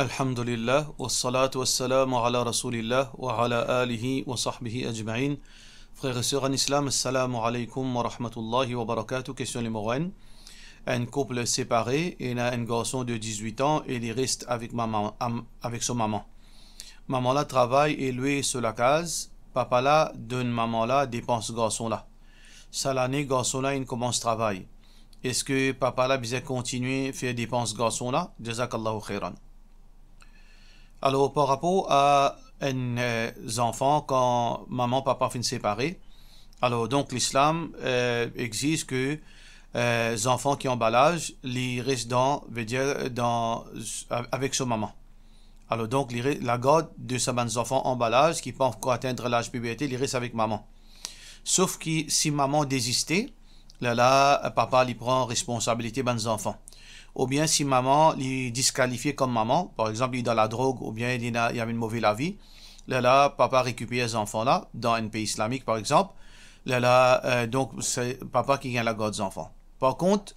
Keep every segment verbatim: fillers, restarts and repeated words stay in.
Alhamdulillah, wassalatu wassalamu ala Rasoulillah, wa ala alihi wa sahbihi ajmain. Frères et sœurs en islam, assalamu alaikum wa rahmatullahi wa barakatuh. Kestion nimero enn. Enn koup separe, ena enn garson de diz-wit an e li res avek mama, am-, avek so mama. Mama la travay e lwe so lakaz, papa la donn mama la depans garson la. Sa lane garson la inn koumans travay. Eski papa la bizin kontigne fer depans garson la? Jazakallahu khairan. Alor, par rapor a enn, eh, zanfan, kan mama, papa finn separe, alor, donk, lislam, eh, exiz ke, eh, zanfan ki anba laz, li res dan, vedir dan, avek so mama. Alor, donk, li re-, lagard de sa bann zanfan anba laz ki pa ankor atenn laz piberte, li res avek mama. Sof ki si mama deziste, lerla papa li pran responsabilite bann zanfan. Oubien si mama li diskalifie kom mama, par exanp, li dan ladrog oubien li ena, li ena enn move lavi, lerla papa rekiper zanfan la, dan enn pei islamik, par exanp, lerla, eh, donk, se papa ki gagn lagard zanfan. Par kont,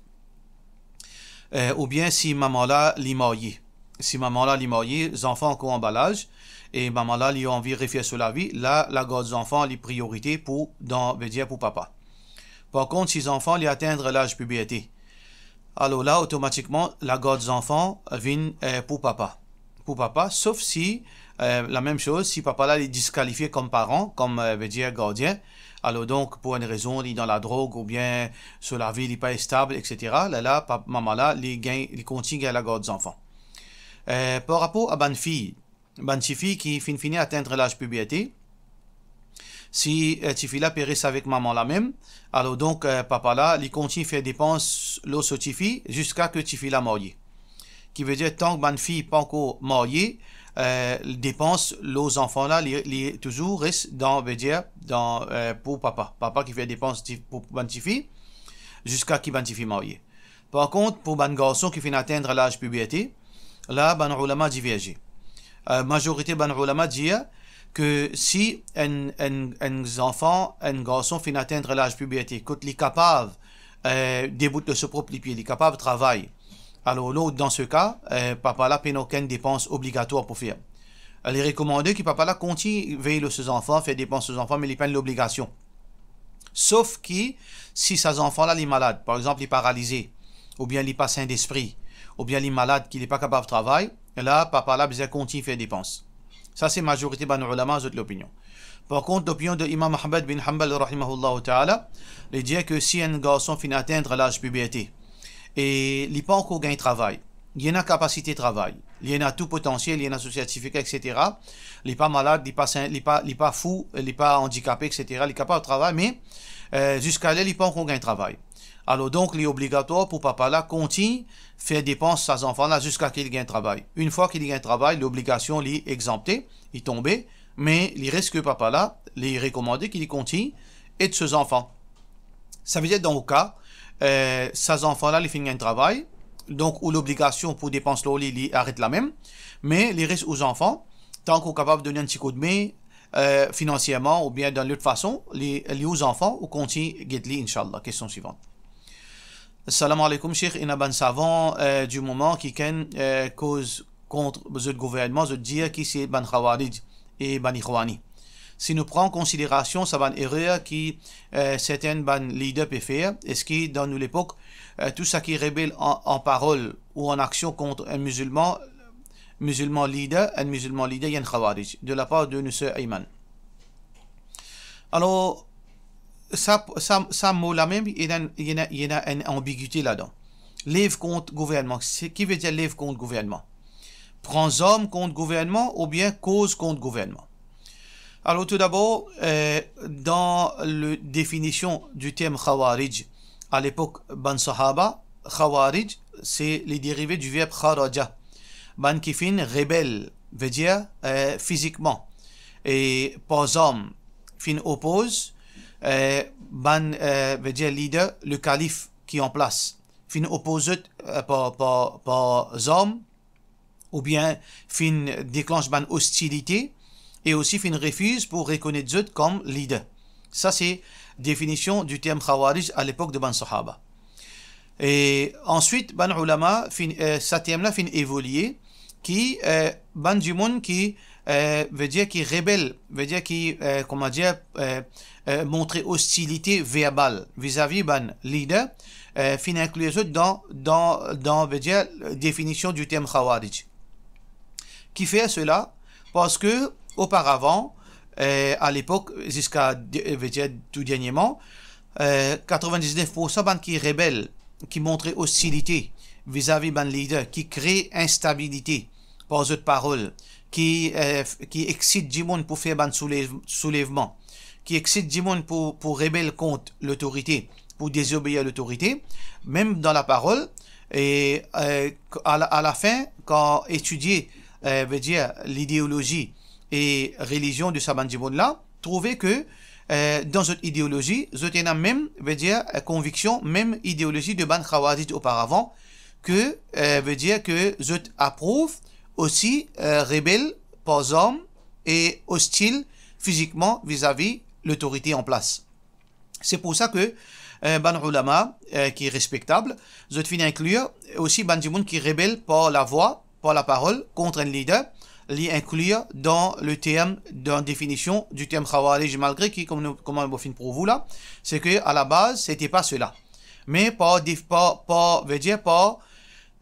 eh, oubien si mama la li marye. Si mama la li marye, zanfan ankor anba laz, e mama la li anvi refer so lavi, la, lagard zanfan li priorite pou, dan, vedir pou papa. Par kont, si zanfan li atenn laz piberte, alor la, otomatikman, lagard zanfan vinn, eh, pou papa. Pou papa, sof si, eh, lamem soz, si papa la li diskalifie kom paran, kom, eh, vedir gardien, alor donk, pou enn rezon, li dan ladrog, oubien so lavi li pa estab, et cetera, lerla, pa-, mama la, li gagn, li kontign gagn lagard zanfan. Eh, par rapor a bann fi, bann tifi ki finn fini atenn laz piberte, si, eh, tifi la pe res avek mama la mem, alor donk, eh, papa la, li kontign fer depans lor so tifi ziska ke tifi la marye. Ki vedir, tank bann fi pa ankor marye, eh, depans lor zanfan la, li, li touzour res dan, vedir, dan, eh, pou papa. Papa ki fer depans ti-, pou bann tifi, ziska ki bann tifi marye. Par kont, pou bann garson ki finn atenn laz piberte, la, bann oulama diverze. Eh, mazorite bann oulama dir ke si enn, enn, enn zanfan, enn garson finn atenn laz piberte, kot li kapav, eh, debout lor so prop lipie, li kapav travay, alor, dan se ka, eh, papa la pena okenn depans obligatwar pou fer. Li rekomande ki papa la kontign vey lor so zanfan, fer depans so zanfan, me li pa enn lobligasion. Sof ki si sa zanfan la li malad, par exanp, li paralize, oubien li pa sin despri, oubien li malad, ki li pa kapav travay, la, papa la bizin kontign fer depans. Sa se mazorite bann oulama zot lopinion. Par kont, lopinion de Imam Ahmad bin Hanbal, rahimahullahu ta'ala, li dir ke si enn garson finn atenn laz piberte e li pa ankor gagn travay, li ena kapasite travay, li ena tou potansiel, li ena so sertifika, et cetera. Li pa malad, li pa sin-, li pa, li pa fou, li pa andikape, et cetera. Li kapav travay, me, eh, ziska ler li pa ankor gagn travay. Alor donk, li obligatwar pou papa la kontign fer depans sa zanfan la ziska ki li gagn travay. Enn fwa ki li gagn travay, lobligasion li exanpte, li tonbe, me li res ke papa la, li rekomande ki li kontign ed so zanfan. Savedir, dan ou ka, eh, sa zanfan la, li finn gagn travay, donk ou lobligasion pou depans lor li, li aret lamem, me li res ou zanfan, tank ou kapav donn enn ti koudme, eh, finansierman oubien dan lot fason, li, li ou zanfan, ou kontign get li, inshallah. Kestion swivant. Salam alaikum, Sheikh. Ena bann savan, eh, di moman ki ken, eh, koz kont zot gouvernman, zot dir ki se bann Khawarij e bann Ikhwani. Si nou pran konsiderasion sa bann erer ki, eh, sertin bann lider pe fer, eski dan nou lepok, eh, tou seki rebel an, an parol ou an aksion kont enn mizilman, mizilman lider, enn mizilman lider, li enn Khawarij, de lapar de nou ser Ayman? Alor, sa, sa, sa mo lamem, li ena, li ena, li ena enn anbigite ladan. Lev kont gouvernman, se ki vedir lev kont gouvernman? Pran zarm kont gouvernman oubien koz kont gouvernman? Alor, toudabor, eh, dan le definision du term Khawarij, a lepok bann sahaba, Khawarij, se li derive du verb kharaja, bann ki finn rebel, vedir, eh, fizikman, e par zarm, finn opoz, eh, bann, eh, vedir lider, le kalif ki an plas, finn opoz zot, eh, par, par, par zarm, oubien finn deklansh bann ostilite, e osi finn refiz pou rekonet zot kom lider. Sa se definision du term Khawarij a lepok de bann sahaba. E answit, bann oulama finn, eh, sa term la finn evolie, ki, eh, bann dimoun ki, eh, vedir ki rebel, vedir ki, eh, kouma dir, eh, eh, montre ostilite verbal vizavi bann lider, eh, finn inklir zot dan, dan, dan, vedir, definision di term Khawarij. Kifer sela? Parski oparavan, eh, a lepok, ziska de-, vedir tou dernieman, eh, katrovin-diz-nef poursan bann ki rebel, ki montre ostilite vizavi bann lider, ki kre instabilite par zot parol, ki, eh, f-, ki exsit dimoun pou fer bann soulev-, soulevman, ki exsit dimoun pou, pou rebel kont lotorite, pou dezobeir lotorite, mem dan laparol, e, eh, a la, a lafin, kan etidie, eh, vedir, lideolozi e relizion de sa bann dimoun la, trouve ke, eh, dan zot ideolozi, zot ena mem, vedir, eh, konviksion, mem ideolozi de bann Khawarij oparavan, ke, eh, vedir ke zot aprouv osi, eh, rebel par zarm e ostil fizikman vizavi lotorite an plas. Se pou sa ke, eh, bann oulama, eh, ki respektab, zot finn inklir osi bann dimoun ki rebel par lavwa, par laparol kont enn lider, li inklir dan le term, dan definision di term Khawarij, malgre ki, kouma nou, kouma mo finn prouv ou la, se ke a la baz, se ti pa sela. Me par def-, par, par, vedir par,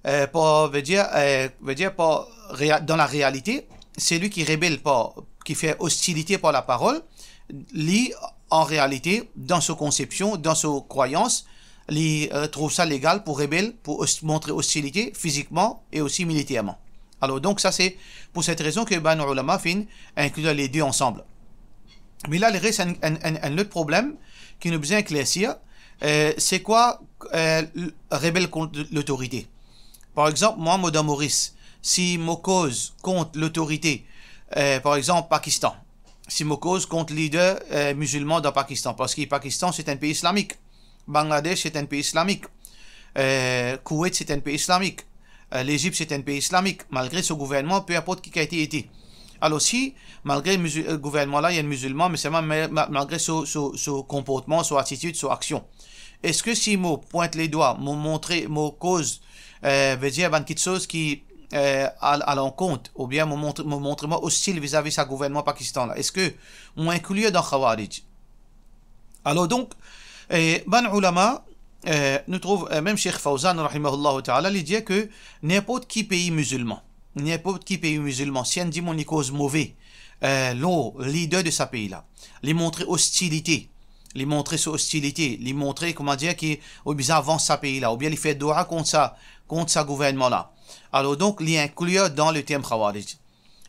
eh, par, vedir, eh, vedir par rea-, dan larealite, selwi ki rebel par, ki fer ostilite par laparol, li, an realite, dan so konsepsion, dan so krwayans, li, eh, trouv sa legal pou rebel, pou os-, montre ostilite fizikman e osi militerman. Alor, donk, sa se pou set rezon ke bann oulama finn inklir le de ansam. Me la, li res enn, enn, enn, enn lot problem ki nou bizin eklersir, eh, se kwa, eh, l-, rebel kont lotorite? Par exanp, mwa, mo dan Moris, si mo koz kont lotorite, eh, par exanp, Pakistan, si mo koz kont lider, eh, mizilman dan Pakistan, parski Pakistan, se enn pei islamik, Bangladesh, se enn pei islamik, eh, Koweit, se enn pei islamik, eh, Lezipt, se enn pei islamik, malgre so gouvernman, pe inport ki kalite ete. Alor, si, malgre mizi-, eh, gouvernman la, li enn mizilman, me selman, me, ma-, malgre so, so, so konportman, so atitid, so aksion, eski si mo pwint ledwa, mo montre, mo koz, eh, vedir bann kiksoz ki, eh, al, a lankont, oubien mo montre, mo montre mwa ostil vizavi sa gouvernman Pakistan la, eski mo inklir dan Khawarij? Alor donk, eh, bann oulama, eh, nou trouv, eh, mem Sheikh Fawzan, rahimahullahu ta'ala, li dir ke ninport ki pei mizilman, ninport ki pei mizilman, si enn dimoun li koz move, eh, lor lider de sa pei la, li montre ostilite, li montre so ostilite, li montre, kouma dir, ki, ou bizin avans sa pei la, oubien li fer doua kont sa, kont sa gouvernman la, alor donk, li inklir dan le term Khawarij.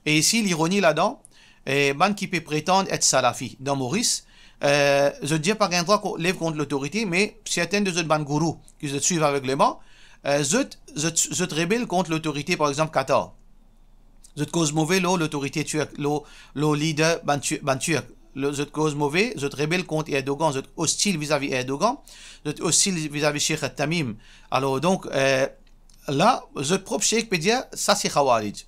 E isi, lironi ladan, eh, bann ki pe pretann et salafi dan Moris, eh, zot dir pa gagn drwa ko-, lev kont lotorite, me sertenn de zot bann gourou ki zot swiv avegleman, eh, zot, zot, zot rebel kont lotorite, par exanp, Qatar. Zot koz move lor lotorite tirk, lor, lor lider bann Tir-, bann Tirk. Lo-, zot koz move, zot rebel kont Erdogan, zot ostil vizavi Erdogan, zot ostil vizavi Sheikh Tamim. Alor donk, eh, la, zot prop sheikh pe dir, sa se Khawarij.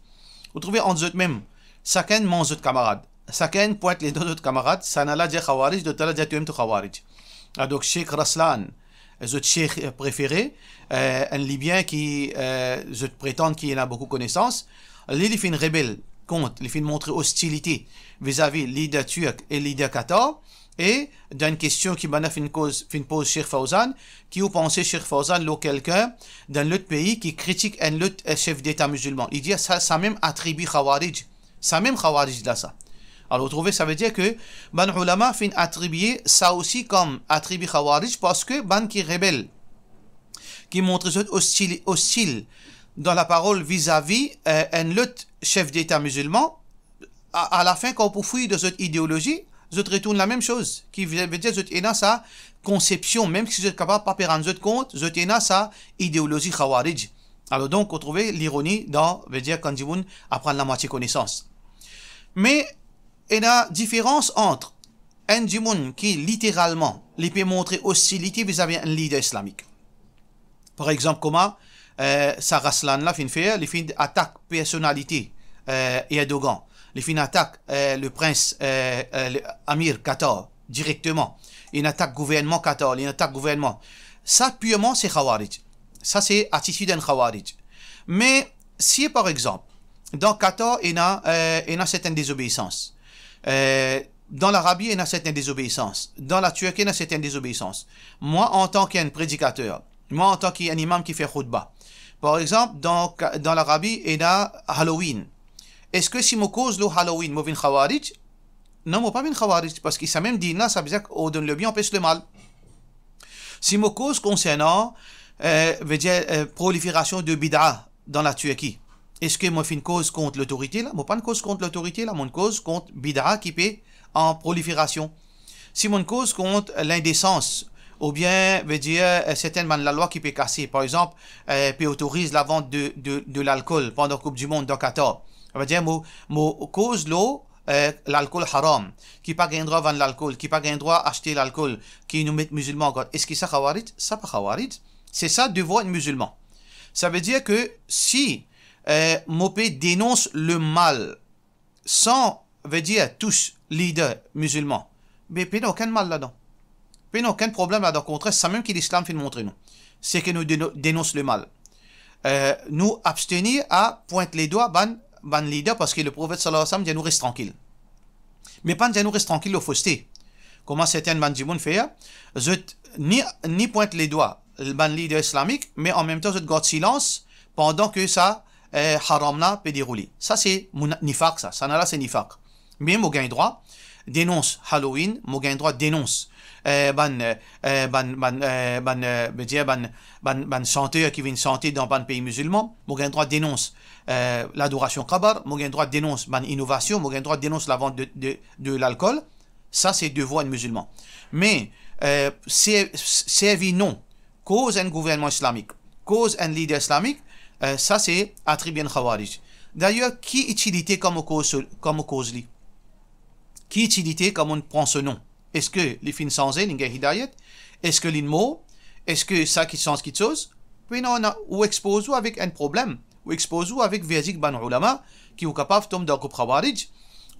Ou trouve ant zot mem, sakenn manz zot kamarad. Sakenn pwint ledwa zot kamarad, sannla dir Khawarij, lot la dir tomem to Khawarij. Ah, donk, Sheikh Raslan, zot sheikh, eh, prefere, eh, enn Libyen ki, eh, zot pretann ki ena boukou konesans, li, li finn rebel kont, li finn montre ostilite vizavi lider tirk e lider Qatar, e dan enn kestion ki bann la finn koz, finn poz Sheikh Fawzan, ki ou panse, Sheikh Fawzan, lor kelkenn dan lot pei ki kritik enn lot, eh, sef deta mizilman? Li dir sa, sa mem atribi Khawarij. Sa mem Khawarij la sa. Alor, ou trouve, savedir ke bann oulama finn atribie sa osi kom atribi Khawarij, parski bann ki rebel, ki montre zot ostil, ostil dan laparol vizavi, eh, enn lot sef deta mizilman, a, a lafin, kan pou fouy dan zot ideolozi, zot retourn lamem soz, ki ve, vedir zot ena sa konsepsion, mem si zot kapav pa pe rann zot kont, zot ena sa ideolozi Khawarij. Alor donk, ou trouve lironi dan, vedir kan dimoun aprann lamwatie konesans. Me ena diferans ant enn dimoun ki literalman, li pe montre ostilite vizavi enn lider islamik. Par exanp, kouma, eh, sa Raslan la finn fer, li finn atak personalite, eh, Erdogan. Li finn atak, eh, le prins, eh, eh, le amir Qatar, direkteman. Li atak gouvernman Qatar, li atak gouvernman. Sa pirman se Khawarij. Sa se atitid enn Khawarij. Me si, par exanp, dan Qatar, ena, eh, ena sertenn dezobeisans. Eh, dan Larabi, ena sertenn dezobeisans. Dan Latirki, ena sertenn dezobeisans. Mwa, antan ki enn predikater, mwa, antan ki enn imam ki fer khoutba, par exanp, dan, dan Larabi, ena Halloween. Eski si mo koz lor Halloween, mo vinn Khawarij? Non, mo pa vinn Khawarij, parski samem din la, sa vedir ordonn lebien, anpes lemal. Si mo koz konsernan, eh, vedir, eh, proliferasion de bid'a dan Latirki, eski mo finn koz kont lotorite la? Mo pa'nn koz kont lotorite la, mo'nn koz kont bid'a ki pe an proliferasion. Si mo'nn koz kont lindesans, oubien, vedir, eh, sertenn bann lalwa ki pe kase, par exanp, eh, pe otoriz lavant de, de, de lalkol pandan Koup di Mond dan Qatar, vedir mo, mo koz lor, eh, lalkol haram, ki pa gagn drwa vann lalkol, ki pa gagn drwa aste lalkol, ki nou met mizilman an gard. Eski sa Khawarij? Sa pa Khawarij. Se sa devwar enn mizilman. Sa vedir ke si, eh, mo pe denons lemal san, vedir, tous lider mizilman, be pena okenn mal ladan. Pena okenn problem ladan. Kontrer, samem ki Lislam finn montre nou, seki nou deno-, denons lemal. Eh, nou abstenir a pwint ledwa bann, bann lider, parski Leprofet, sallallahu alayhi wa sallam, dir nou res trankil. Me pa'nn dir nou res trankil lor foste, kouma sertenn bann dimoun fer, zot ni, ni pwint ledwa bann lider islamik, me anmemtan zot gard silans pandan ki sa, eh, haram la pe deroule. Sa se moun nifaq sa, sa la se nifaq. Me mo gagn drwa denons Halloween, mo gagn drwa denons, eh, bann, eh, bann, bann, eh, bann, eh, vedir bann, bann, bann santer ki vinn sante dan bann pei mizilman, mo gagn drwa denons, eh, ladorasion kabar, mo gagn drwa denons bann inovasion, mo gagn drwa denons lavant de, de, de lalkol. Sa se devwar enn mizilman. Me, eh, se-, servi non, koz enn gouvernman islamik, koz enn lider islamik, eh, sa se atribie enn Khawarij. Dayer, ki itilite kan mo koz so, kan mo koz li? Ki itilite kan mo'nn pran so non? Eski li finn sanze, li gagn hidayet? Eski li'nn mor? Eski sa ki sanz kiksoz? Pena, ou expoz ou avek enn problem, ou expoz ou avek verdik bann oulama, ki ou kapav tom dan group Khawarij.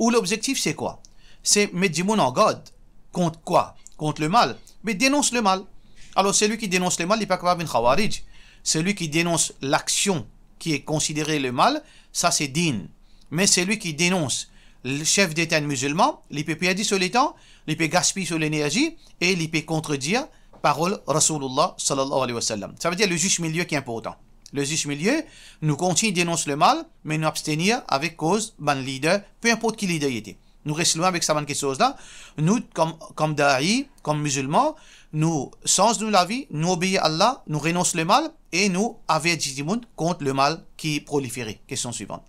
Ou lobzektif se kwa? Se met dimoun an gard kont kwa? Kont lemal. Me denons lemal. Alor, selwi ki denons lemal, li pa kapav vinn Khawarij. Selwi ki denons laksion ki e konsidere lemal, sa se din. Me selwi ki denons l-, sef deta enn mizilman, li pe perdi so letan, li pe gaspiy so lenerzi e li pe kontredir parol Rasoulillah, sallallahu alayhi wa sallam. Sa vedir le zis milie ki inportan. Le zis milie, nou kontign denons lemal, me nou abstenir avek koz bann lider, pe inport ki lider li ete. Nou res lwin avek sa bann kiksoz la. Nou, kom, kom da'i, kom mizilman, nou sanz nou lavi, nou obeir Allah, nou renons lemal e nou averti dimoun kont lemal ki prolifere. Kestion swivan.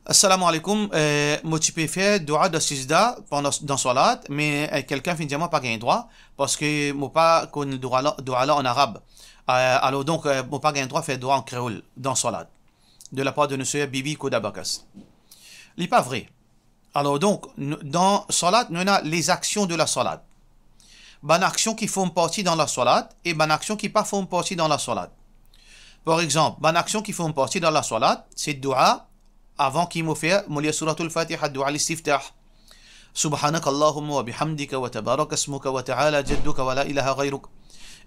Assalamu alaikum, eh, mo ti pe fer doua dan sizda pandan, dan swalat, me, eh, kelkenn finn dir mwa pa gagn drwa, parski mo pa konn doua la, doua la an arab. Eh, alor donk, eh, mo pa gagn drwa fer doua an kreol dan swalat. De lapar de nou ser Bibi Kodabakas. Li pa vre. Alor donk, nou, dan swalat, nou ena les actions de la swalat. Bann aksion ki form parti dan la swalat e bann aksion ki pa form parti dan la swalat. Par exanp, bann aksion ki form parti dan la swalat, se doua, avan ki mo fer, mo lir Souratul Fatiha, doua listiftah. Subhanaka Allahumma wa bihamdika wa tabaraka ismuka wa ta'ala jadduka wa la ilaha ghayruk.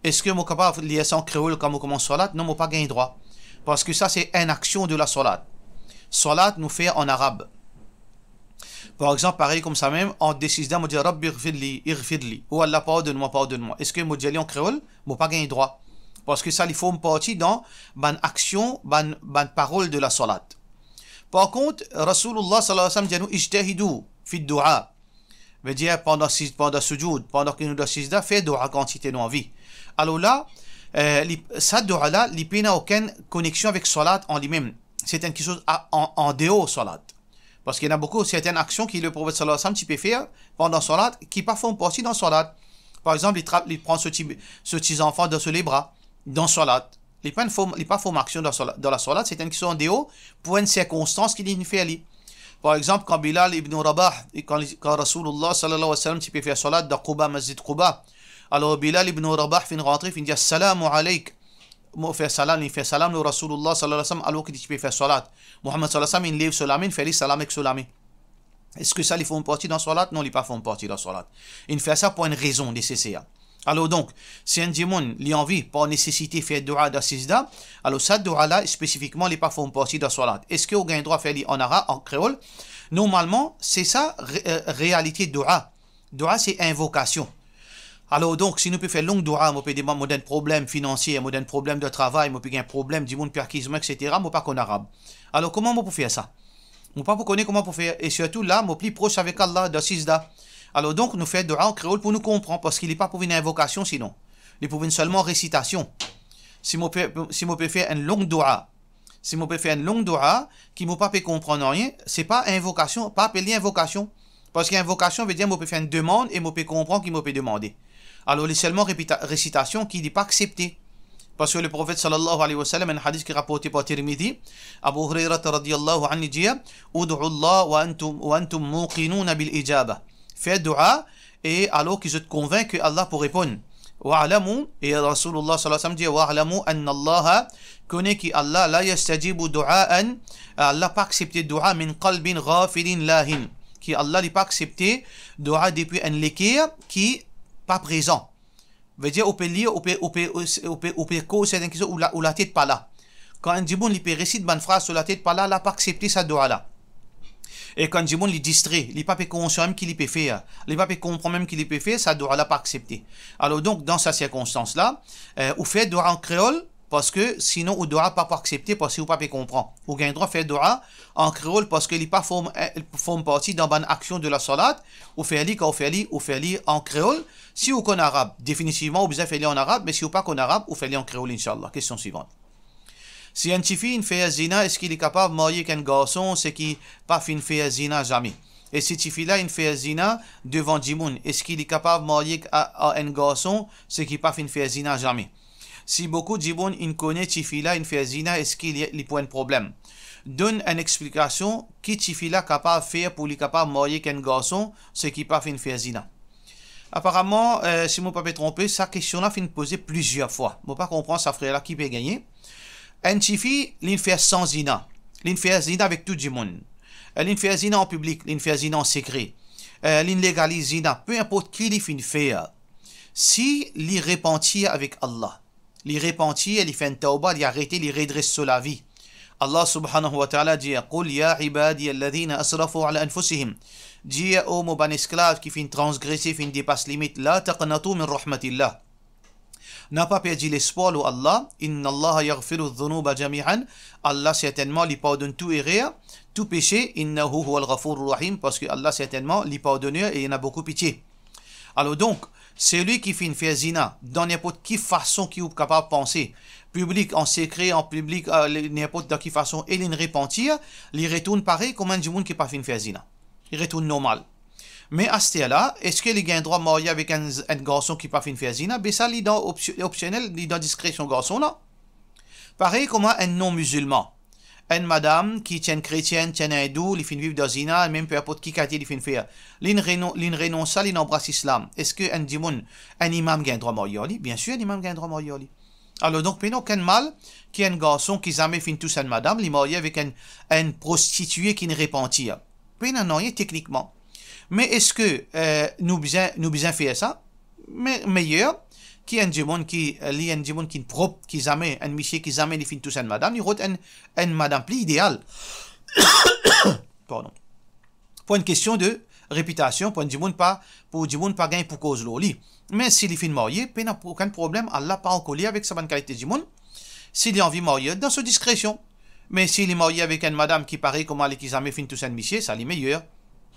Eski mo kapav lir sa an kreol kan mo koumans swalat? Non, mo pa gagn drwa. Parski sa se enn aksion de la swalat. Swalat, nou fer an arab. Par exanp, parey koumsamem, ant de sizda, mo dir, Rabbi ighfirli, ighfirli. O Allah, pardonn mwa, pardonn mwa. Eski mo dir li an kreol? Mo pa gagn drwa. Parski sa, li form parti dan bann aksion, bann, bann parol de la swalat. Par kont, Rasoulillah, sallallahu alayhi wa sallam, dir nou, ijtahidu fi doua. Vedir, pandan siz-, pandan soujoud, pandan ki nou dan sizda, fer doua kantite nou anvi. Alor la, eh, li, sa doua la, li pena okenn koneksion avek swalat an limem. Se enn kiksoz a, an, an deor swalat. Parski ena boukou, sertenn aksion ki Leprofet, sallallahu alayhi wa sallam, ti pe fer pandan swalat, ki pa form parti dan swalat. Par exanp, li trap, li pran so ti, so ti zanfan dan so lebra, dan swalat. Li pa enn form, li pa form aksion dan swalat, dan la swalat, se enn kiksoz an deor pou enn sirkonstans ki li finn fer li. Par exanp, kan Bilal ibn Rabah, e kan li, kan Rasoulillah, sallallahu alayhi wa sallam, ti pe fer swalat dan Quba, Masjid Quba, alor Bilal ibn Rabah finn rantre, finn dir, "Assalamu alayk." Mo fer salam, li fer salam lor Rasoulillah, sallallahu alayhi wa sallam, alor ki li ti pe fer swalat. Muhammad, sallallahu alayhi wa sallam, inn lev so lame, inn fer li salam ek so lame. Eski sa, li form parti dan swalat? Non, li pa form parti dan swalat. Inn fer sa pou enn rezon neseser. Alor donk, si enn dimoun, li anvi par nesesite fer doua dan sizda, alor sa doua la, spesifikman, li pa form parti dan salat. Eski ou gagn drwa fer li an ara-, an kreol? Normalman, se sa re-, eh, realite doua. Doua, se invokasion. Alor donk, si nou pe fer long doua, mo pe demann, mo dan enn problem finansie, mo dan enn problem de travay, mo pe gagn problem, dimoun pe akiz mwa, et cetera, mo pa konn arab. Alor, kouma mo pou fer sa? Mo pa pou kone kouma pou fer, e sirtou la, mo pli pros avek Allah dan sizda. Alor donk, nou fer doua an kreol pou nou konpran, parski li pa pou vinn invokasion sinon. Li pou vinn selman resitasion. Si mo pe, si mo pe fer enn long doua, si mo pe fer enn long doua, ki mo pa pe konpran nanye, se pa invokasion, pa apel li invokasion. Parski invokasion vedir mo pe fer enn demann e mo pe konpran ki mo pe demande. Alor, li selman repita-, resitasion ki li pa aksepte. Parski Leprofet sallallahu alayhi wa sallam, enn hadis ki raporte par Tirmidhi, Abu Hurairah radiyallahu anhu dir, "Ud'u Allah wa antum, wa antum muqinuna bil ijaba." Fer doua, e alor ki zot konvink ki Allah pou reponn. "Wa'lamu", e Rasoulullah sallallahu alayhi wa sallam dir, "Wa'lamu anna Allah", kone ki Allah la yastajibu du'aan, Allah pa aksepte doua min qalbin ghafilin lahin. Ki Allah li pa aksepte doua depi enn leker ki pa prezan. Vedir, ou pe lir, ou pe, ou pe, ou pe, ou pe koz serten kiksoz, ou la, ou latet pa la. Kan enn dimoun li pe resit bann fraz, so latet pa la, la pa aksepte sa doua la. E kan enn dimoun li distre, li pa pe konsian mem ki li pe fer, li pa pe konpran mem ki li pe fer, sa doua la pa aksepte. Alor donk, dan sa sirkonstans la, eh, ou fer doua an kreol, parski sinon ou doua pa pou aksepte, parski ou pa pe konpran. Ou gagn drwa fer doua an kreol, parski li pa form, eh, form parti dan bann aksion de la salat, ou fer li, kan ou fer li, ou fer li an kreol. Si ou konn arab, definitivman, ou bizin fer li an arab, me si ou pa konn arab, ou fer li an kreol, inshallah. Kestion swivant. Si enn tifi inn fer zina, eski li kapav marye ek enn garson, seki pa finn fer zina zame? E si tifi la inn fer zina devan dimoun, eski li kapav marye a, a enn garson, seki pa finn fer zina zame? Si boukou dimoun inn kone tifi la inn fer zina, eski li, li pou enn problem? Donn enn explikasion ki tifi la kapav fer pou li kapav marye ek enn garson, seki pa finn fer zina. Aparaman, eh, si mo pa pe tronpe, sa kestion la finn poze plizier fwa. Mo pa konpran sa frer la ki pe gagne. Enn tifi, linn fer san zina. Linn fer zina avek tou dimoun. Eh, linn fer zina an piblik, linn fer zina an sekre. Eh, linn legaliz zina, pe inport ki li finn fer. Si li repanti avek Allah, li repanti, li fer enn tawba, li arete, li redres so lavi. Allah subhanahu wa ta'ala dir, "Qul ya ibadiya alladhina asrafu ala anfusihim." Dir, o mo bann esklav ki finn transgrese, finn depas limit, "La taqnatu min rahmatillah." Na pa perdi lespwar lor Allah, "Inna Allaha yaghfiru dhunuba jami'an." Allah sertennman li pardonn tou erer, tou pese, "Innahu huwal ghafurur rahim", parski Allah sertennman li pardoner e li ena boukou pitie. Alor donk, selwi ki finn fer zina, dan ninport ki fason ki ou kapav panse, piblik, an sekre, an piblik, eh, le-, ninport dan ki fason, e linn repanti, li retourn parey kouma enn dimoun ki pa finn fer zina. Li retourn normal. Me aster la, eski li gagn drwa marye avek enn, enn garson ki pa finn fer zina? Be sa, li dan opsi-, opsionel, li dan diskresion garson la. Parey kouma enn non-mizilman. Enn madam ki ti enn kretienn, ti enn indou, li finn viv dan zina, mem pe inport ki kalite li finn fer. Linn renon-, linn renons sa, linn anbras Islam. Eski enn dimoun, enn imam gagn drwa marye ar li? Biensir, enn imam gagn drwa marye ar li. Alor donk, pena okenn mal ki enn garson ki zame finn tous enn madam, li marye avek enn, enn prostitie ki'nn repanti. Pena nanye teknikman. Me eski, eh, nou bizin, nou bizin fer sa? Me, meyer ki enn dimoun ki, eh, li enn dimoun ki'nn prop, ki zame, enn misie ki zame li finn tous enn madam, li rod enn, enn madam pli ideal. Pardon. Pou enn kestion de repitasion, pou enn dimoun pa, pou dimoun pa gagn pou koz lor li. Me si li finn marye, pena okenn problem, Allah pa ankoler avek sa bann kalite dimoun. Si li anvi marye, dan so diskresion. Me si li marye avek enn madam ki parey kouma li ki zame finn tous enn misie, sa li meyer.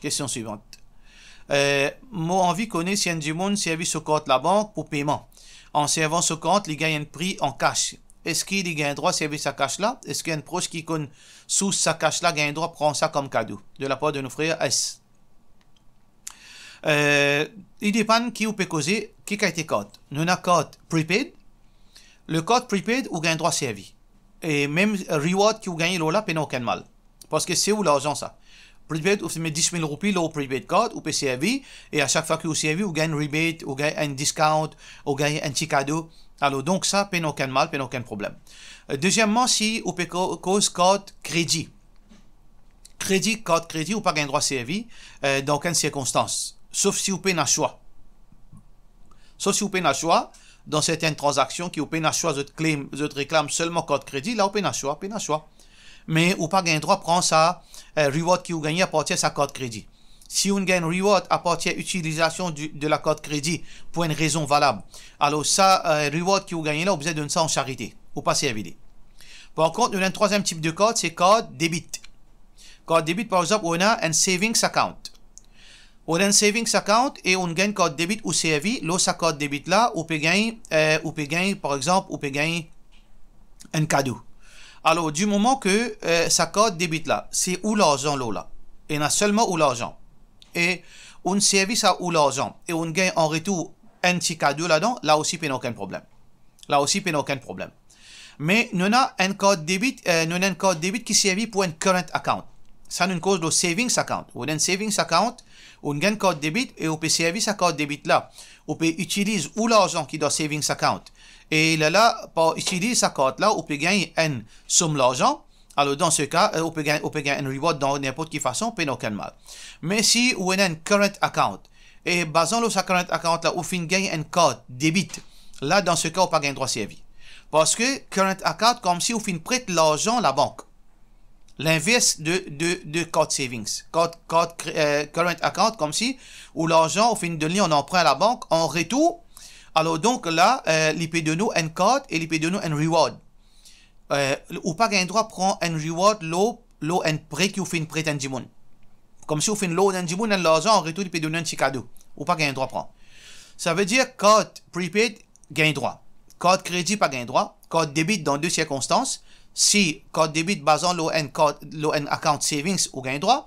Kestion swivant. Eh, mo anvi kone si enn dimoun servi so kart labank pou peyman. An servan so kart, li gagn enn pri an kas. Eski li gagn drwa servi sa kas la? Eski enn pros ki konn sous sa kas la gagn drwa pran sa kom kado de lapar de nou frer S? Eh, li depann ki ou pe koze, ki kalite kart. Nou ena kart prepaid. Le kart prepaid, ou gagn drwa servi. E mem reward ki ou gagne lor la, pena okenn mal. Parski se ou larzan sa. Prepaid, ou finn met dis mil roupi lor prepaid card, ou pe servi, e a sak fwa ki ou servi, ou gagn rebate, ou gagn enn discount, ou gagn enn ti kado. Alor, donk sa, pena okenn mal, pena okenn problem. Eh, dezieman, si ou pe ko-, koz kart kredi. Kredi, kart kredi, ou pa gagn drwa servi, eh, dan okenn sirkonstans, sof si ou pena swa. Sof si ou pena swa, dan sertenn tranzaksion ki ou pena swa, zot claim, zot reklam selman kart kredi, la ou pena swa, pena swa. Me ou pa gagn drwa pran sa, eh, reward ki ou gagne apartir sa kart kredi. Si ou gagn reward apartir itilizasion di, de lakart kredi pou enn rezon valab, alor sa, eh, reward ki ou gagne la, ou bizin donn sa an charite, ou pa servi li. Par kont, nou ena enn trwaziem tip de kart, se kart debit. Kart debit, par exanp, ou ena enn savings account. Ou ena enn savings account e ou gagn kart debit ou servi, lor sa kart debit la, ou pe gagn, eh, ou pe gagn, par exanp, ou pe gagn enn kado. Alor, di moman ke, eh, sa kart debit la, se ou larzan lor la, ena selman ou larzan, e ou servi sa ou larzan, e ou gagn an retour enn ti kado ladan, la osi pena okenn problem. La osi pena okenn problem. Me nou ena enn kart debit, eh, nou ena enn kart debit ki servi pou enn current account. Sa nou koz lor savings account. Ou ena enn savings account, ou gagn kart debit e ou pe servi sa kart debit la. Ou pe itiliz ou larzan ki dan savings account. E lerla, par itiliz sa kart la, ou pe gagn enn som larzan. Alor, dan se ka, eh, ou pe gagn, ou pe gagn enn reward dan ninport ki fason, pena okenn mal. Me si ou ena enn current account, e bazan lor sa current account la, ou finn gagn enn kart debit, la, dan se ka, ou pa gagn drwa servi. Parski current account, koumsi ou finn pret larzan labank. Linvers de, de, de kart savings. Kart, kart kre-, eh, current account, koumsi ou larzan, ou finn donn li an anprin labank, an retour, alor donk la, eh, li pe donn ou enn kart e li pe donn ou enn reward. Eh, ou pa gagn drwa pran enn reward lor, lor enn pre ki ou finn pret enn dimoun. Koumsi ou finn loan enn dimoun enn larzan, an retour li pe donn ou enn ti kado. Ou pa gagn drwa pran. Savedir kart prepaid gagn drwa. Kart kredi pa gagn drwa. Kart debit dan de sirkonstans. Si kart debit bazan lor enn kart, lor enn account savings, ou gagn drwa.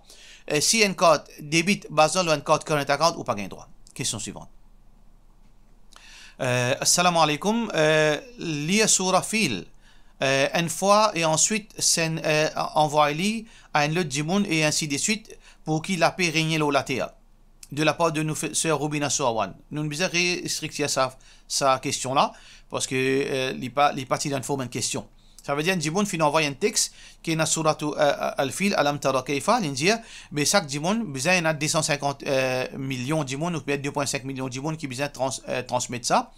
E si enn kart debit bazan lor enn kart current account, ou pa gagn drwa. Kestion swivan. Eh, assalamu alaikum. Eh, lir sourate Fil, eh, enn fwa e answit senn, eh, anvway li a enn lot dimoun e ainsi de suite, pou ki lape regne lor later. De la part de nou fe-, ser Rubina Soawan. Nou bizin restriktir sa, sa kestion la, parski, eh, li pa, li pa ti dan form enn kestion. Savedir enn dimoun finn anvway enn text ki ena sourate, eh, Al-Fil, Alam Tara Kayfa, li dir, be sak dimoun bizin ena de san sinkant, eh, milion dimoun oubien de pwin sink milion dimoun ki bizin trans-, eh, transmet sa.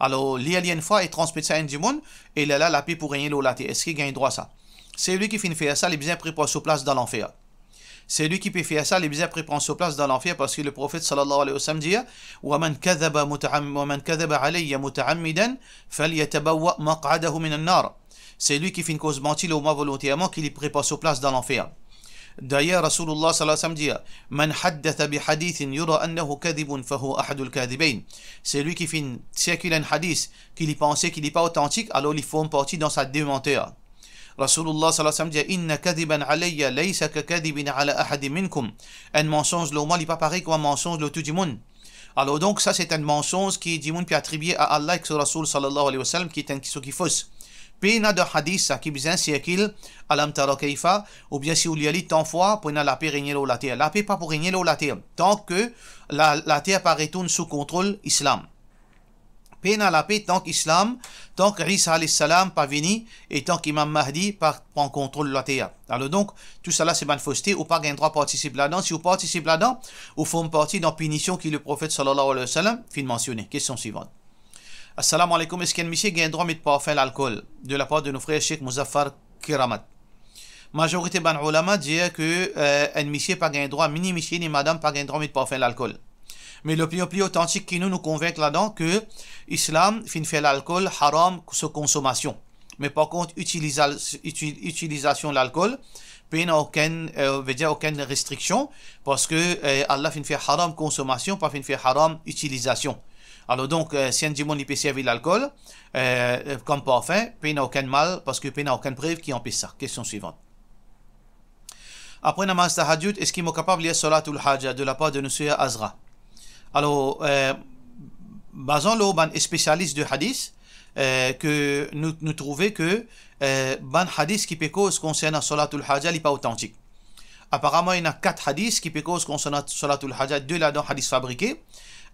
Alor, lir li enn fwa e transmet sa enn dimoun, e lerla lape pou regne lor later. Eski gagn drwa sa? Selwi ki finn fer sa, li bizin prepar so plas dan lanfer. Selwi ki pe fer sa, li bizin prepar so plas dan lanfer, parski le Profet sallallahu alayhi wa sallam dir, "Wa man kadhaba muta'am-, wa man kadhaba alayya muta'ammidan, falyatabawwa maq'adahu minan nar." Selwi ki finn koz manti lor mwa volonterman, ki li prepar so plas dan lanfer. Dayer, Rasoulullah sallallahu alayhi wa sallam dir, "Man haddatha bi hadithin yura annahu kadhibun, fahuwa ahadul kadhibayn." Selwi ki finn sirkil enn hadis, ki li panse ki li pa otantik, alor li form parti dan sa de manter. Rasoulullah sallallahu alayhi wa sallam dir, "Inna kadhiban alayya laysa ka kadhibin ala ahadin minkum." Enn mansonz lor mwa, li pa parey kouma mansonz lor tou dimoun. Alor donk, sa se enn mansonz ki dimoun pe atribie a Allah ek so Rasoul sallallahu alayhi wa sallam, ki enn kiksoz ki fos. Pena dan hadis sa ki bizin sirkil, Alam Tara Kayfa, oubien si ou lir li tan fwa, pou ena lape regne lor later. Lape pa pou regne lor later, tank la, later pa retourn sou kontrol Islam. Pena lape tank Islam, tank Isa alayhi salam pa vini e tank Imam Mahdi pa pran kontrol later. Alor donk, tousala se bann foste, ou pa gagn drwa partisip ladan. Si ou partisip ladan, ou form parti dan pinision ki le Profet sallallahu alayhi wa sallam finn mansione. Kestion swivan. Assalamu alaikum, eski enn misie gagn drwa met parfin lalkol? De la part de nou frer Sheikh Muzaffar Keramat. Mazorite bann oulama dir ke, eh, enn misie pa gagn drwa, ni misie ni madam pa gagn drwa met parfin lalkol. Me lopinion pli otantik ki nou, nou konvink ladan ke Islam finn fer lalkol haram so konsomasion. Me par kont, itiliza-, iti-, itilizasion lalkol, pena okenn, eh, vedir okenn restriksion, parski, eh, Allah finn fer haram konsomasion, pa finn fer haram itilizasion. Alor donk, eh, si enn dimoun li pe servi lalkol, eh, kom parfin, pena okenn mal, parski pena okenn prev ki anpes sa. Kestion swivan. Apre namaz tahajjud, eski mo kapav lir Salatul Haja de la part de nou ser Azra? Alor, eh, bazan lor bann spesialis de hadis, eh, ke nou, nou trouve ke, eh, bann hadis ki pe koz konsernan Salatul Haja, li pa otantik. Aparaman, ena kat hadis ki pe koz konsernan Salatul Haja, de ladan hadis fabrike,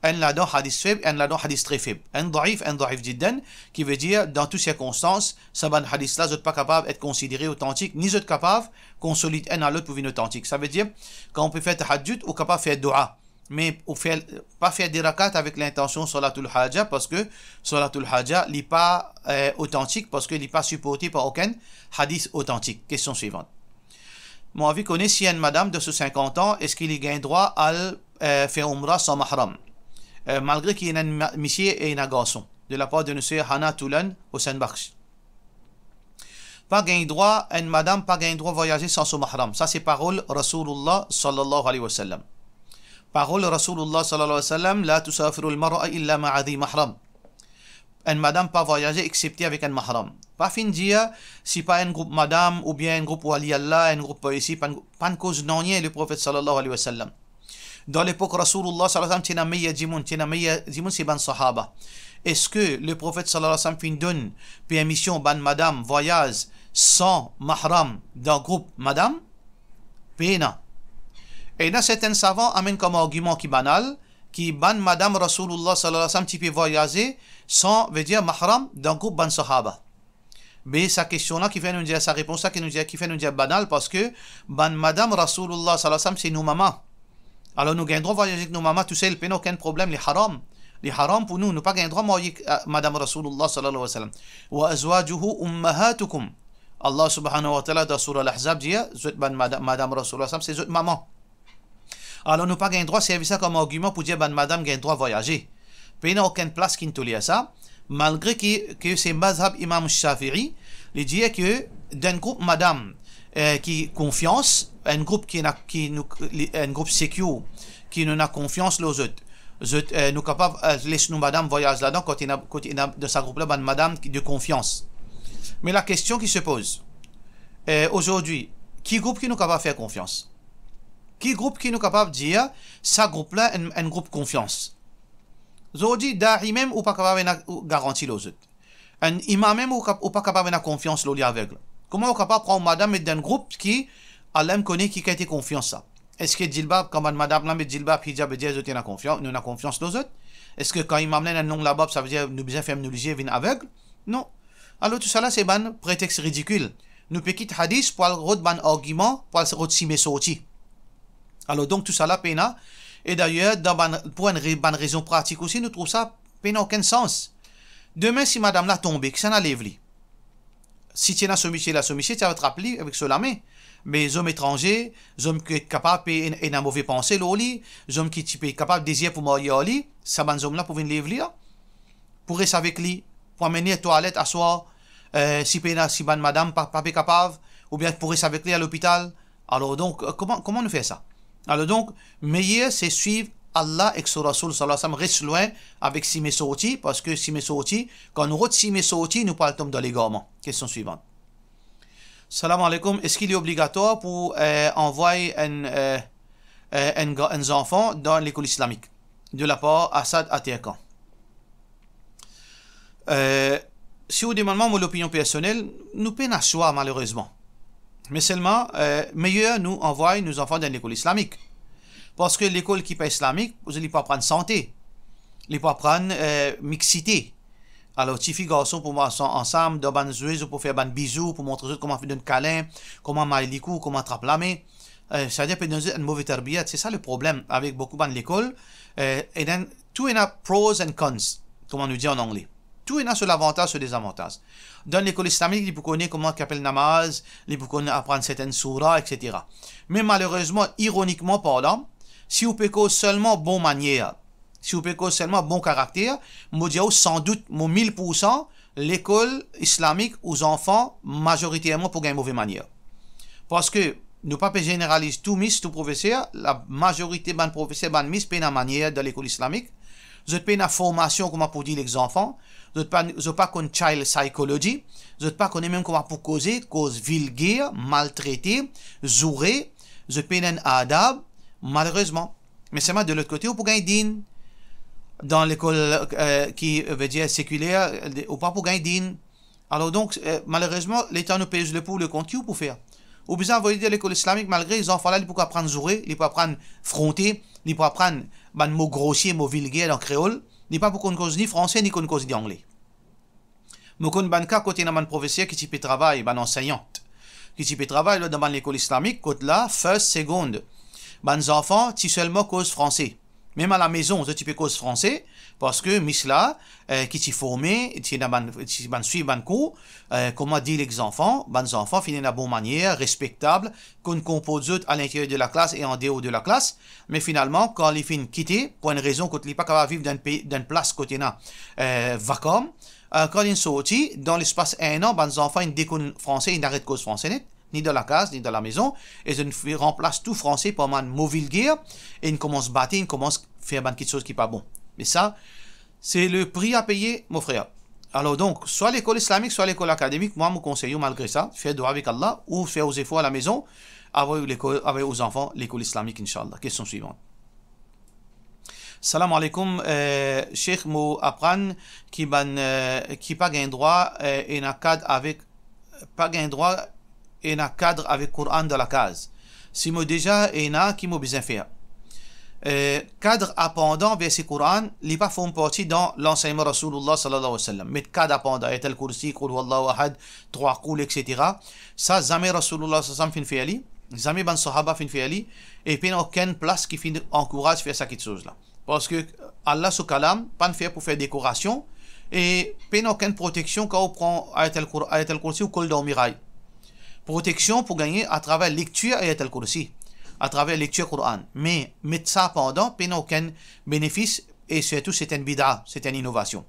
enn ladan hadis feb, enn ladan hadis tre feb. Enn daif, enn daif jiddan, ki vedir, dan tou sirkonstans, sa bann hadis la, zot pa kapav et konsidere otantik, ni zot kapav konsolid enn a lot pou vinn otantik. Savedir, kan ou pe fer tahajjud, ou kapav fer doua. Me ou fer, pa fer de rakat avek lintansion salatul haja, parski salatul haja, li pa, eh, otantik, parski li pa siporte par okenn hadis otantik. Kestion swivant. Mo anvi kone si enn madam de so sinkant an, eski li gagn drwa al, eh, fer oumra san mahram? Eh, malgre ki ena enn ma-, misie e ena garson. De lapar de nou ser Hana Toulan Hossein Bakhsh. Pa gagn drwa, enn madam pa gagn drwa vwayaze san so mahram. Sa se parol Rasoulullah sallallahu alayhi wa sallam. Parol Rasoulullah sallallahu alayhi wa sallam, "La tusafiru al-mar'a illa ma'a dhi mahram." Enn madam pa vwayaze exsepte avek enn mahram. Pa finn dir, si pa enn group madam, oubien enn group wali Allah, enn group poesi, pa enn, pa enn koz nanye Leprofet sallallahu alayhi wa sallam. Dan lepok Rasoulullah sallallahu alayhi wa sallam, ti ena meyer dimoun, ti ena meyer dimoun, se bann sahaba. Eski Leprofet sallallahu alayhi wa sallam finn donn permision bann madam vwayaz san mahram dan group madam? Pena. Ena sertin savan amenn kom argiman ki banal, ki bann madam Rasoulullah sallallahu alayhi wa sallam ti pe vwayaze san, vedir mahram, dan group bann sahaba. Be sa kestion la ki fer nou dir, sa repons la ki nou dir, ki fer nou dir banal, parski bann madam Rasoulullah sallallahu alayhi wa sallam se nou mama. Alor nou gagn drwa vwayaze ek nou mama tousel, pena okenn problem, li haram. Li haram pou nou, nou pa gagn drwa marye, eh, madam Rasoulullah sallallahu alayhi wa sallam. "Wa azwajuhu ummahatukum." Allah subhanahu wa ta'ala dan soura Al-Ahzab dir, zot bann mada-, madam Rasoulullah sallallahu alayhi wa sallam, se zot mama. Alor nou pa gagn drwa servi sa kom argiman pou dir bann madam gagn drwa vwayaze. Pena okenn plas ki'nn toler sa, malgre ki, ki se mazhab Imam Shafi'i, li dir ki dan enn group madam, eh, ki konfians, enn group ki ena, ki nou, li, enn group secure, ki nou ena konfians lor zot. Zot, eh, nou kapav, eh, les nou madam vwayaz ladan, kot ena, kot ena, dan sa group la, bann madam ki, de konfians. Me la kestion ki se poz, eh, azordi, ki group ki nou kapav fer konfians? Ki group ki nou kapav dir, sa group la enn, enn group konfians? Zordi, da'i mem ou pa kapav ena garanti lor zot. Enn imam mem ou kap-, ou pa kapav ena konfians lor li aveg. Kouma ou kapav pran ou madam met dan enn group ki, Allah mem kone ki kalite konfians sa? Eski jilbab, kan bann madam la met jilbab, hijab, vedir zot ena konfians, nou ena konfians lor zot? Eski kan imam la ena enn long labab, savedir nou bizin ferm nou lizie, vinn aveg? Non. Alor tousala se bann pretex ridikil. Nou pe kit hadis pou al rod bann argiman, pou al rod sime sorti. Alor donk tousala pena, e dayer, dan bann, pou enn re-, bann rezon pratik osi, nou trouv sa pena okenn sans. Demin si madam la tonbe, kisannla lev li? Si ti ena so misie la, so misie ti atrap li avek so lame. Me zom etranze, zom ki kapav pe en-, ena move panse lor li, zom ki ti pe kapav dezir pou marye ar li, sa bann zom la pou vinn lev li la, pou res avek li, pou amenn li twalet aswar, eh, si pena, si bann madam pa, pa pe kapav, oubien pou res avek li a lopital. Alor donk, eh, kouma, kouma nou fer sa? Alor donk, meyer se swiv Allah ek so Rasoul sallallahu alayhi wa sallam, res lwin avek sime sorti, parski sime sorti, kan nou rod sime sorti, nou pou al tom dan legarman. Kestion swivant. Salam aleykoum, eski li obligatwar pou, eh, anvway enn, eh, eh, enn ga-, enn zanfan dan lekol islamik de lapar Asad Aterkan? Eh, si ou demann mwa mo lopinion personel, nou pena swa, malerezman. Me selman, eh, meyer nou anvway nou zanfan dan lekol islamik. Parski lekol ki pa islamik, li pou aprann sante, li pou aprann, eh, mixité. Alor, tifi, garson pou mars an-, ansam, dan bann zwe, zot pou fer bann bizou, pou montre zot kouma donn kalin, kouma may likou, kouma trap lame. Eh, savedir pe donn zot enn move tarbiyat. Se sa leproblem avek boukou bann lekol. Eh, ena, tou ena pros and cons, kouma nou dir an angle. Tou ena so lavantaz, so dezavantaz. Dan lekol islamik, li pou kone kouma ki apel namaz, li pou kone aprann sertenn soura, et cetera. Me malerezman, ironikman parlan, si ou pe koz selman bon manier, si ou pe koz selman bon karakter, mo dir ou sandout, mo mil poursan, lekol islamik ou zanfan mazoriterman pou gagn move manier. Parski nou pa pe zeneraliz tou mis, tou profeser, lamazorite bann profeser, bann mis pena manier dan lekol islamik. Zot pena formasion kouma pou dir ek zanfan. Zot pa, zot pa konn child psychology. Zot pa kone mem kouma pou koze, koz vilger, maltrete, zoure. Zot pena enn adab, malerezman. Me selman de lot kote, ou pou gagn din. Dan lekol, eh, ki, eh, vedir sekiler, eh, ou pa pou gagn din. Alor donk, eh, malerezman, letan nou pez le pou, le kont, ki ou pou fer? Ou bizin avoy li dan lekol islamik, malgre zanfan la, li pou aprann zoure, li pou aprann fronte, li pou aprann bann mo grosie, mo vilger dan kreol, li pa pou konn koz ni franse, ni konn koz ni angle. Mo konn bann ka kot ena bann profeser ki ti pe travay, bann ansegnan, ki ti pe travay la dan bann lekol islamik, kot la, first, second, bann zanfan ti selman koz franse. Mem alamezon, zot ti pe koz franse, parski mis la, eh, ki ti forme, ti ena bann, ti bann swiv bann kour, eh, kouma dir lek zanfan, bann zanfan finn ena bon manier, respektab, konn konport zot alinterier de laklas e andeor de laklas, me finalman, kan li finn kite, pou enn rezon kot li pa kapav viv dan enn pei, dan enn plas kot ena, eh, vakarm, eh, kan linn sorti, dan lespas enn an, bann zanfan inn dekonn franse, inn aret koz franse net, ni dan lakaz, ni dan lamezon, e zot inn ranplas tou franse par bann mo vilger, e inn koumans bate, inn koumans fer bann kiksoz ki pa bon. Me sa, se le pri a peye, mo frer. Alor donk, swa lekol islamik, swa lekol akademik, mwa, mo konsey ou, malgre sa, fer dwa avek Allah, ou fer ou zefor alamezon, avoy ou lekol, avoy ou zanfan lekol islamik, inshallah. Kestion swivan. Salam aleykoum, eh, Sheikh, mo aprann ki bann, eh, ki pa gagn drwa, eh, ena kad avek, pa gagn drwa ena kad avek Koran dan lakaz. Si mo deza ena, ki mo bizin fer? Eh, kad apandan verse Koran, li pa form parti dan lansegnman Rasoulillah sallallahu alayhi wa sallam. Met kad apandan, Ayat al-Kursi, Qul huwallahu ahad, trwa koul, et cetera. Sa, zame Rasoulillah sallallahu alayhi wa sallam finn fer li, zame bann sahaba finn fer li, e pena okenn plas ki finn ankouraz fer sa kiksoz la. Parski Allah so kalam pa'nn fer pou fer dekorasion, e pena okenn proteksion kan ou pran Ayat al-Kur-, Ayat al-Kursi ou kol dan miray. Proteksion pou gagne atraver lektir Ayat al-Kursi, atraver lektir Koran. Me met sa pandan, pena okenn benefis, e sirtou se enn bida, se enn inovasion.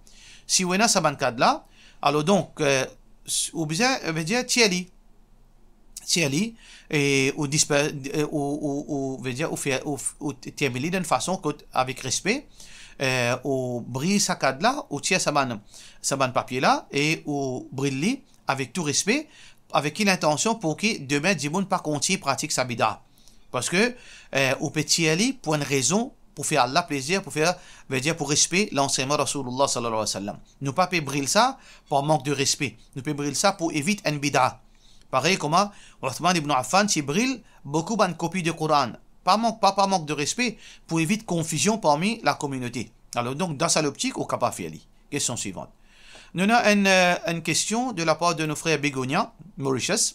Si ou ena sa bann kad la, alor donk, eh, s-, ou bizin, eh, vedir, tir li. Tir li, e ou disper-, e ou, ou, ou, vedir, ou fer, ou f-, ou t-, terminn li dan enn fason kot, avek respe, eh, ou briz sa kad la, ou tir sa bann, sa bann papie la, e ou bril li avek tou respe, avek ki lintansion? Pou ki demin dimoun pa kontign pratik sa bida. Parski, eh, ou pe tir li pou enn rezon, pou fer Allah plezir, pou fer, vedir, pou respe lansegnman Rasoulillah sallallahu alayhi wa sallam. Nou pa pe bril sa par mank de respe. Nou pe bril sa pou evit enn bida. Parey kouma Uthman ibn Affan ti bril boukou bann kopi de Koran. Pa mank, pa, pa mank de respe, pou evit konfizion parmi lakominote. Alor donk, dan sa loptik, ou kapav fer li. Kestion swivan. Nou ena enn, eh, enn kestion de lapar de nou frer Begonia, Mauritius.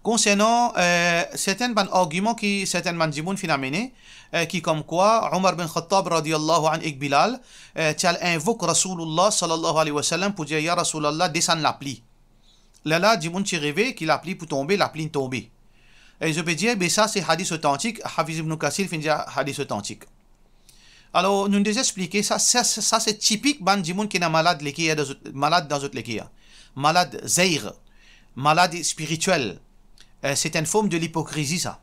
Konsernan, eh, sertin bann argiman ki sertin bann dimoun finn amene, eh, ki komkwa Omar bin Khattab radiyallahu anhu ek Bilal, eh, ti al invok Rasoulillah sallallahu alayhi wa sallam pou dir, "Ya Rasoulillah, desann lapli." Lerla dimoun ti reve ki lapli pou tonbe, lapli tonbe. E zot pe dir, "Be sa se hadis otantik, Hafiz Ibn Kathir finn dir hadis otantik." Alor, nou deza explike sa, sa, sa, sa se tipik bann dimoun ki ena malad leker dan zot, malad dan zot leker. Malad zeir, malad spiritiel. Eh, se enn form de lipokrizi sa.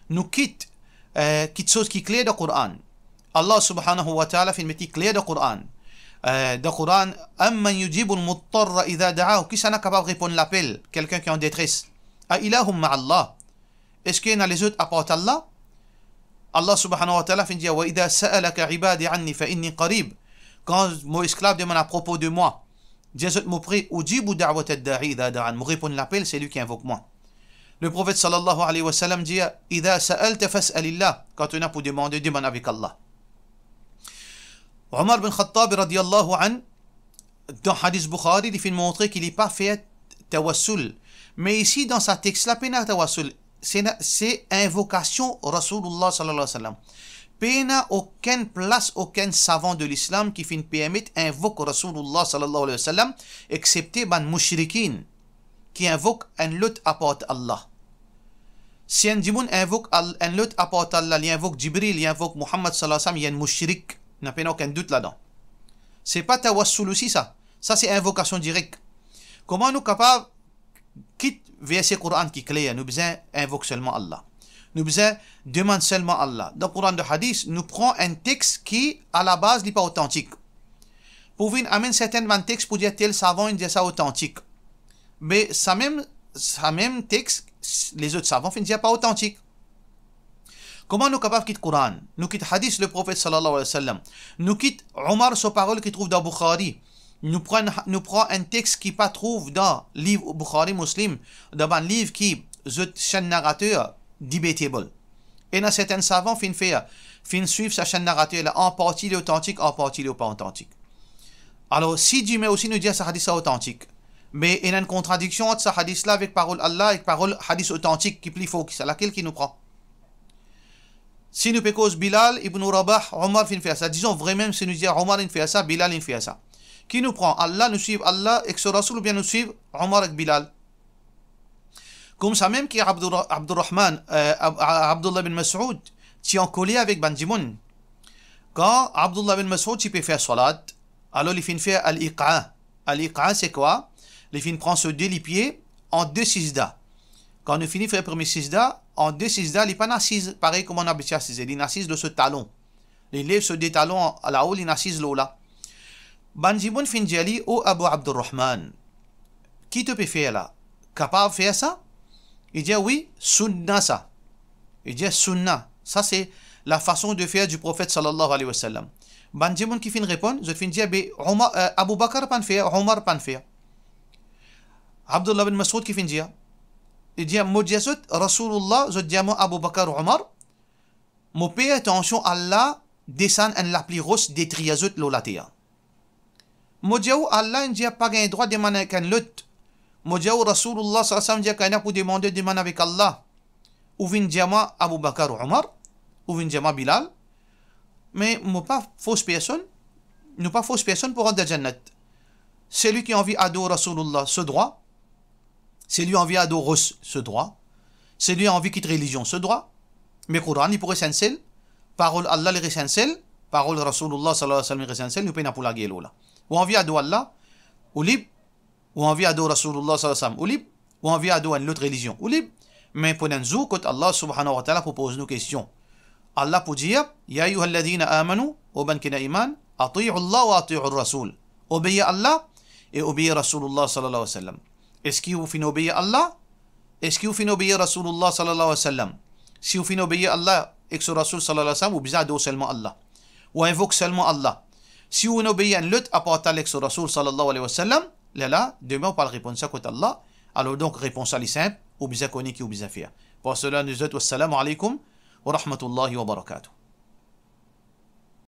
Nou kit, eh, kiksoz ki kler dan Koran. Allah subhanahu wa ta'ala finn met li kler dan Koran. Eh, dan Koran, "Amman yujibul mudtarra idha da'ah", kisannla kapav reponn lapel kelkin ki an detres? "A ilahum ma'allah", eski ena lezot apar Allah? Allah subhanahu wa ta'ala finn dir, "Wa idha sa'alaka ibadi anni fa inni qarib." Kan mo esklav demann apropo de mwa, dir zot mo pre, "Ujibu da'watad da'i idha da'an", mo reponn lapel seki invok mwa. Le Profet sallallahu alayhi wa sallam dir, "Idha sa'alta fas'alillah", kan to ena pou demande, demann avek Allah. Omar bin Khattab radiyallahu anhu, dan hadis Bukhari, li finn montre ki li pa fer tawassul. Me isi, dan sa text la, pena tawassul. Se na-, se invokasion Rasoulillah sallallahu alayhi wa sallam. Pena okenn plas, okenn savan de lislam ki finn permet invok Rasoulillah sallallahu alayhi wa sallam, exsepte bann moushrikin ki invok enn lot apar Allah. Si enn dimoun invok Al-, enn lot apar Allah, li invok Jibril, li invok Muhammad sallallahu alayhi wa sallam, li enn moushrik. Napa pena okenn dout ladan. Se pa tawassul osi sa. Sa se invokasion direk. Kouma nou kapav kit verse Koran ki kler, nou bizin invok selman Allah. Nou bizin demann selman Allah. Dan Koran de hadis, nou pran enn text ki, a la baz, li pa otantik. Pou vinn amenn sertin bann text pou dir tel savan inn dir sa otantik. Me sa mem, sa mem text, lezot savan finn dir pa otantik. Kouma nou kapav kit Koran, nou kit hadis le Profet sallallahu alayhi wa sallam, nou kit Omar so parol ki trouv dan Bukhari, nou pran, nou pran enn text ki pa trouv dan liv Bukhari, Muslim, dan bann liv ki zot chaîne narrateur debatable. Ena sertin savan finn fer, finn swiv sa chaîne narrateur la, an parti li otantik, an parti li pa otantik. Alor, si demin osi nou dir sa hadis la otantik, me ena enn kontradiksion ant sa hadis la avek parol Allah ek parol hadis otantik ki pli for ki sa, lakel ki nou pran? Si nou pe koz Bilal ibn Rabah, Omar finn fer sa. Dizon vremem, si nou dir Omar inn fer sa, Bilal inn fer sa. Ki nou pran? Allah, nou swiv Allah ek so Rasoul, oubien nou swiv Omar ek Bilal? Koumsamem ki Abdur-, Abdurrahman, eh, Ab-, A-, Abdullah bin Masoud ti ankoler avek bann dimoun. Kan Abdullah bin Masoud ti pe fer salat, alor li finn fer al-iqa. Al-iqa se kwa? Li finn pran so de lipie an de sizda. Kan li fini fer premie sizda, an de sizda, li pa'nn asiz parey kouma nou abitie asize, li inn asiz lor so talon. Li lev so de talon an-, lao, li inn asiz lor la. Bann dimoun finn dir li, "O Abu Abdurrahman, ki to pe fer la? Kapav fer sa?" Li dir, "Wi, sunna sa." Li dir, "Sunna, sa se la fason de fer di Profet sallallahu alayhi wa sallam." Bann dimoun ki finn reponn, zot finn dir, "Be Omar, eh, Abu Bakar pa'nn fer, Omar pa'nn fer." Abdullah bin Masoud ki finn dir, li dir, "Mo dir zot Rasoulullah, zot dir mwa Abu Bakar, Omar, mo pe atansion Allah desann enn lapli ros detrir zot lor later. Mo dir ou Allah inn dir pa gagn drwa demann ek enn lot. Mo dir ou Rasoulullah sallallahu alayhi wa sallam dir kan ena pou demande, demann avek Allah. Ou vinn dir mwa Abu Bakar ou Omar, ou vinn dir mwa Bilal, me mo pa fors personn, nou pa fors personn pou rant dan Jannat. Selwi ki anvi ador Rasoulullah, so drwa. Selwi anvi ador ros, so drwa. Selwi anvi kit relizion, so drwa. Me Koran, li pou res enn sel. Parol Allah, li res enn sel. Parol Rasoulullah sallallahu alayhi wa sallam, li res enn sel. Nou pena pou lager lor la. Ou anvi ador Allah, ou lib. Ou anvi ador Rasoulullah sallallahu alayhi wa sallam, ou lib. Ou anvi ador enn lot relizion, ou lib. Me pou ena enn zour kot Allah subhanahu wa ta'ala pou poz nou kestion. Allah pou dir, "Ya ayyuhalladhina amanu, o bann ki ena iman, ati'u Allah wa ati'u Rasoul." Obeir Allah e obeir Rasoulullah sallallahu alayhi wa sallam. Eski ou finn obeir Allah? Eski ou finn obeir Rasoulullah sallallahu alayhi wa sallam? Si ou finn obeir Allah ek so Rasoul sallallahu alayhi wa sallam, ou bizin ador selman Allah. Ou invok selman Allah. Si ou inn obeir enn lot apar Allah ek so Rasoul sallallahu alayhi wa sallam, lerla, demin ou pou al reponn sa kot Allah. Alor donk, repons la li sinp, ou bizin kone ki ou bizin fer. Par sela, nou dir zot, wassalamu alaykum wa rahmatullahi wa barakatuh.